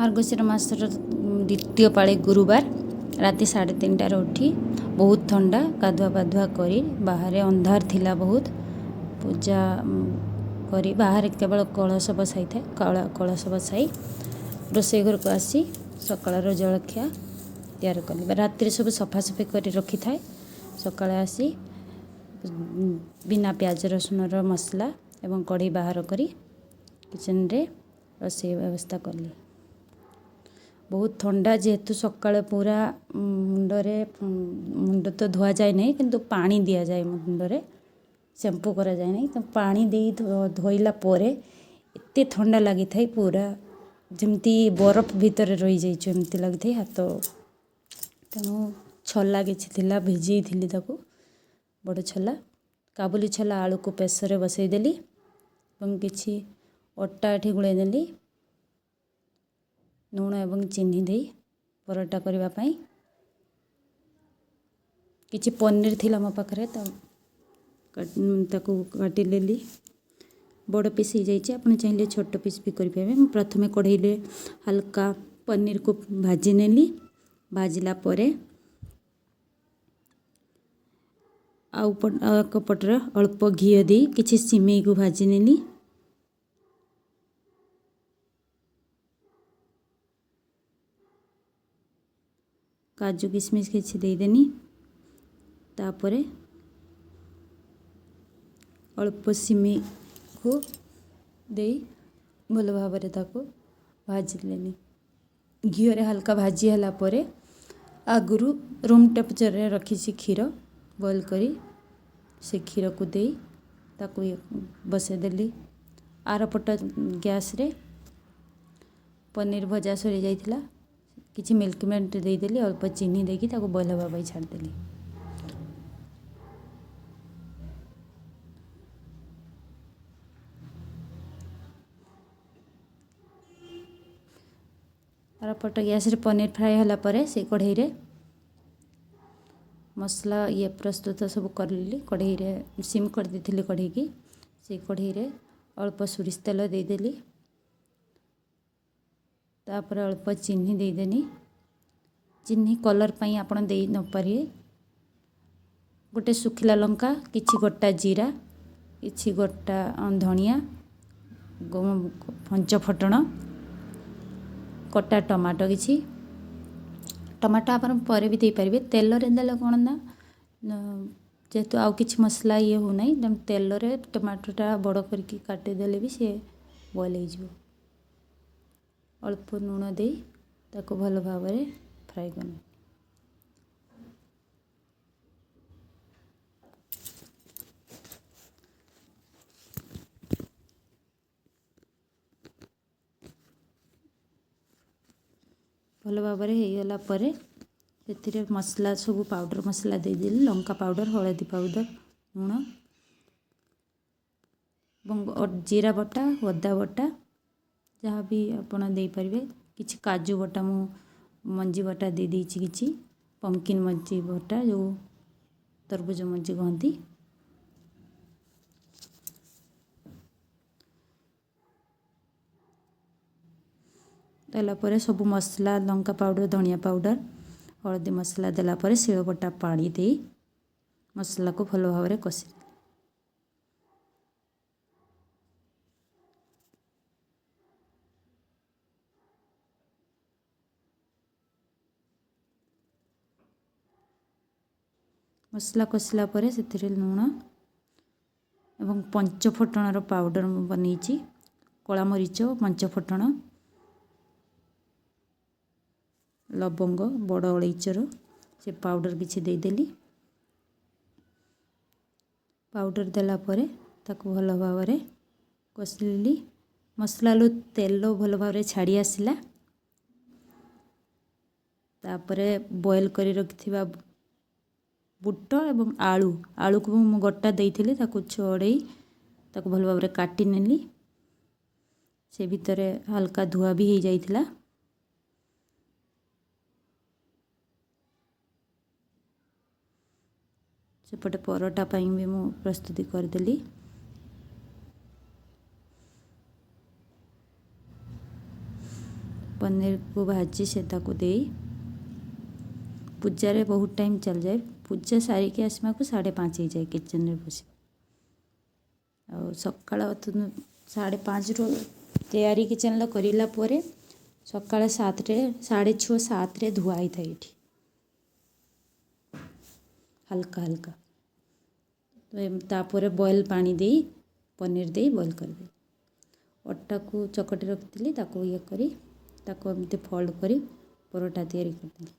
ମାର୍ଗଶିର ମାସର ଦ୍ୱିତୀୟ ପାଳି ଗୁରୁବାର ରାତି 3:30ରେ ଉଠି ବହୁତ ଥଣ୍ଡା, ଗାଧୁଆ ପାଧୁଆ କରି ବାହାରେ ଅନ୍ଧାର ଥିଲା ବହୁତ, ପୂଜା କରି ବାହାରେ କେବଳ କଳସ ବସାଇଥାଏ, କଳସ ବସାଇ ରୋଷେଇ ଘରକୁ ଆସି ସକାଳର ଜଳଖିଆ ତିଆରି କଲି। ରାତିରେ ସବୁ ସଫାସଫି କରି ରଖିଥାଏ। ସକାଳେ ଆସି ବିନା ପିଆଜ ରସୁଣର ମସଲା ଏବଂ କଢ଼େଇ ବାହାର କରି କିଚେନ୍ରେ ରୋଷେଇ ବ୍ୟବସ୍ଥା କଲି। ବହୁତ ଥଣ୍ଡା ଯେହେତୁ ସକାଳେ ପୁରା ମୁଣ୍ଡରେ, ମୁଣ୍ଡ ତ ଧୁଆଯାଏ ନାହିଁ କିନ୍ତୁ ପାଣି ଦିଆଯାଏ ମୁଣ୍ଡରେ, ଶ୍ୟାମ୍ପୁ କରାଯାଏ ନାହିଁ, ତ ପାଣି ଦେଇ ଧୋଇଲା ପରେ ଏତେ ଥଣ୍ଡା ଲାଗିଥାଏ, ପୁରା ଯେମିତି ବରଫ ଭିତରେ ରହିଯାଇଛୁ ଏମିତି ଲାଗିଥାଏ ହାତ। ତେଣୁ ଛୋଲା କିଛି ଥିଲା ଭିଜେଇଥିଲି ତାକୁ, ବଡ଼ ଛୋଲା, କାବୁଲି ଛୋଲା ଆଳୁକୁ ପ୍ରେସରରେ ବସାଇଦେଲି ଏବଂ କିଛି ଅଟା ଏଠି ଗୋଳାଇ ଦେଲି, ଲୁଣ ଏବଂ ଚିନି ଦେଇ ପରଟା କରିବା ପାଇଁ। କିଛି ପନିର ଥିଲା ମୋ ପାଖରେ, ତ ତାକୁ କାଟିଦେଲି, ବଡ଼ ପିସ୍ ହେଇଯାଇଛି, ଆପଣ ଚାହିଁଲେ ଛୋଟ ପିସ୍ ବି କରିପାରିବେ। ମୁଁ ପ୍ରଥମେ କଢ଼େଇରେ ହାଲକା ପନିରକୁ ଭାଜି ନେଲି। ଭାଜିଲା ପରେ ଆଉ ଏକ ପଟରେ ଅଳ୍ପ ଘିଅ ଦେଇ କିଛି ସିମେଇକୁ ଭାଜି ନେଲି। କାଜୁ କିସମିସ୍ କିଛି ଦେଇଦେନି। ତାପରେ ଅଳ୍ପ ସିମେଇକୁ ଦେଇ ଭଲ ଭାବରେ ତାକୁ ଭାଜିଦେଲି। ଘିଅରେ ହାଲକା ଭାଜି ହେଲା ପରେ ଆଗରୁ ରୁମ୍ ଟେମ୍ପରେଚର୍ରେ ରଖିଛି କ୍ଷୀର ବଏଲ୍ କରି, ସେ କ୍ଷୀରକୁ ଦେଇ ତାକୁ ବସାଇଦେଲି। ଆରପଟ ଗ୍ୟାସ୍ରେ ପନିର ଭଜା ସରିଯାଇଥିଲା, କିଛି ମିଲ୍କ ମେଡ଼୍ ଦେଇଦେଲି, ଅଳ୍ପ ଚିନି ଦେଇକି ତାକୁ ବଏଲ୍ ହେବା ପାଇଁ ଛାଡ଼ିଦେଲି। ଆରପଟ ଗ୍ୟାସ୍ରେ ପନିର ଫ୍ରାଏ ହେଲା ପରେ ସେଇ କଢ଼େଇରେ ମସଲା ଇଏ ପ୍ରସ୍ତୁତ ସବୁ କରିଲି। କଢ଼େଇରେ ସିମ୍ କରିଦେଇଥିଲି କଢ଼େଇକି, ସେଇ କଢ଼େଇରେ ଅଳ୍ପ ସୋରିଷ ତେଲ ଦେଇଦେଲି, ତାପରେ ଅଳ୍ପ ଚିନି ଦେଇଦେଲି। ଚିନି କଲର୍ ପାଇଁ ଆପଣ ଦେଇ ନପାରିବେ। ଗୋଟେ ଶୁଖିଲା ଲଙ୍କା, କିଛି ଗୋଟା ଜିରା, କିଛି ଗୋଟା ଧଣିଆ, ପଞ୍ଚ ଫୁଟଣ, କଟା ଟମାଟୋ, କିଛି ଟମାଟୋ ଆପଣ ପରେ ବି ଦେଇପାରିବେ। ତେଲରେ ଦେଲେ କ'ଣ ନା ଯେହେତୁ ଆଉ କିଛି ମସଲା ଇଏ ହେଉନାହିଁ, ତେଣୁ ତେଲରେ ଟମାଟୋଟା ବଡ଼ କରିକି କାଟିଦେଲେ ବି ସିଏ ବଏଲ୍ ହେଇଯିବ। ଅଳ୍ପ ଲୁଣ ଦେଇ ତାକୁ ଭଲ ଭାବରେ ଫ୍ରାଏ କରିନେବି। ଭଲ ଭାବରେ ହେଇଗଲା ପରେ ସେଥିରେ ମସଲା ସବୁ ପାଉଡ଼ର ମସଲା ଦେଇଦେଲି, ଲଙ୍କା ପାଉଡ଼ର, ହଳଦୀ ପାଉଡ଼ର, ଲୁଣ ଏବଂ ଜିରା ବଟା, ଅଦା ବଟା, ଯାହା ବି ଆପଣ ଦେଇପାରିବେ। କିଛି କାଜୁ ବଟା, ମୁଁ ମଞ୍ଜି ବଟା ଦେଇଦେଇଛି, କିଛି ପମ୍ପକିନ୍ ମଞ୍ଜି ବଟା, ଯେଉଁ ତରଭୁଜ ମଞ୍ଜି କହନ୍ତି। ଦେଲା ପରେ ସବୁ ମସଲା, ଲଙ୍କା ପାଉଡ଼ର, ଧନିଆ ପାଉଡ଼ର, ହଳଦୀ ମସଲା ଦେଲା ପରେ ଶିଳବଟା ପାଣି ଦେଇ ମସଲାକୁ ଭଲ ଭାବରେ କଷିଦେଲି। ମସଲା କଷିଲା ପରେ ସେଥିରେ ଲୁଣ ଏବଂ ପଞ୍ଚଫୁଟଣର ପାଉଡ଼ର ମୁଁ ବନେଇଛି, କଳା ମରିଚ, ପଞ୍ଚଫୁଟଣ, ଲବଙ୍ଗ, ବଡ଼ ଅଳେଇଚର ସେ ପାଉଡ଼ର କିଛି ଦେଇଦେଲି। ପାଉଡ଼ର ଦେଲା ପରେ ତାକୁ ଭଲ ଭାବରେ କଷିଲି। ମସଲାରୁ ତେଲ ଭଲ ଭାବରେ ଛାଡ଼ି ଆସିଲା। ତାପରେ ବଏଲ୍ କରି ରଖିଥିବା ବୁଟ ଏବଂ ଆଳୁ, ଆଳୁକୁ ମୁଁ ଗୋଟା ଦେଇଥିଲି, ତାକୁ ଛଡ଼େଇ ତାକୁ ଭଲ ଭାବରେ କାଟି ନେଲି। ସେ ଭିତରେ ହାଲକା ଧୁଆ ବି ହେଇଯାଇଥିଲା। ସେପଟେ ପରଟା ପାଇଁ ବି ମୁଁ ପ୍ରସ୍ତୁତି କରିଦେଲି। ପନିରକୁ ଭାଜି ସେ ତାକୁ ଦେଇ ପୂଜାରେ ବହୁତ ଟାଇମ୍ ଚାଲିଯାଏ। ପୂଜା ସାରିକି ଆସିବାକୁ 5:30 ହେଇଯାଏ କିଚେନ୍ରେ ବସି। ଆଉ ସକାଳ 5:30ରୁ ତିଆରି କିଚେନ୍ର କରିଲା ପରେ ସକାଳ 7ରେ, 6:30, 7ରେ ଧୁଆ ହେଇଥାଏ ଏଠି ହାଲକା ହାଲକା। ତାପରେ ବଏଲ୍ ପାଣି ଦେଇ ପନିର ଦେଇ ବଏଲ୍ କରିଦେଲି। ଅଟାକୁ ଚକଟି ରଖିଥିଲି, ତାକୁ ଇଏ କରି ତାକୁ ଏମିତି ଫୋଲ୍ଡ କରି ପରଟା ତିଆରି କରିଦେଲି।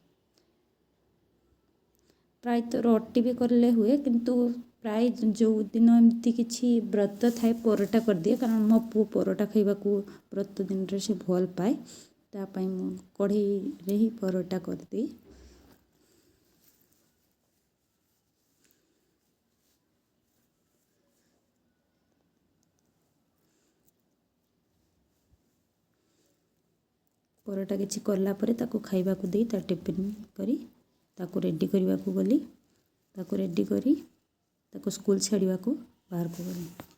ପ୍ରାୟତଃ ରୁଟି ବି କଲେ ହୁଏ, କିନ୍ତୁ ପ୍ରାୟ ଯେଉଁଦିନ ଏମିତି କିଛି ବ୍ରତ ଥାଏ ପରଟା କରିଦିଏ, କାରଣ ମୋ ପୁଅ ପରଟା ଖାଇବାକୁ ବ୍ରତ ଦିନରେ ସେ ଭଲ ପାଏ। ତା ପାଇଁ ମୁଁ କଢ଼େଇରେ ହିଁ ପରଟା କରିଦିଏ। ପରଟା କିଛି କଲା ପରେ ତାକୁ ଖାଇବାକୁ ଦେଇ ତା ଟିଫିନ୍ କରି ତାକୁ ରେଡ଼ି କରିବାକୁ ଗଲି। ତାକୁ ରେଡ଼ି କରି ତାକୁ ସ୍କୁଲ ଛାଡ଼ିବାକୁ ବାହାରକୁ ଗଲି।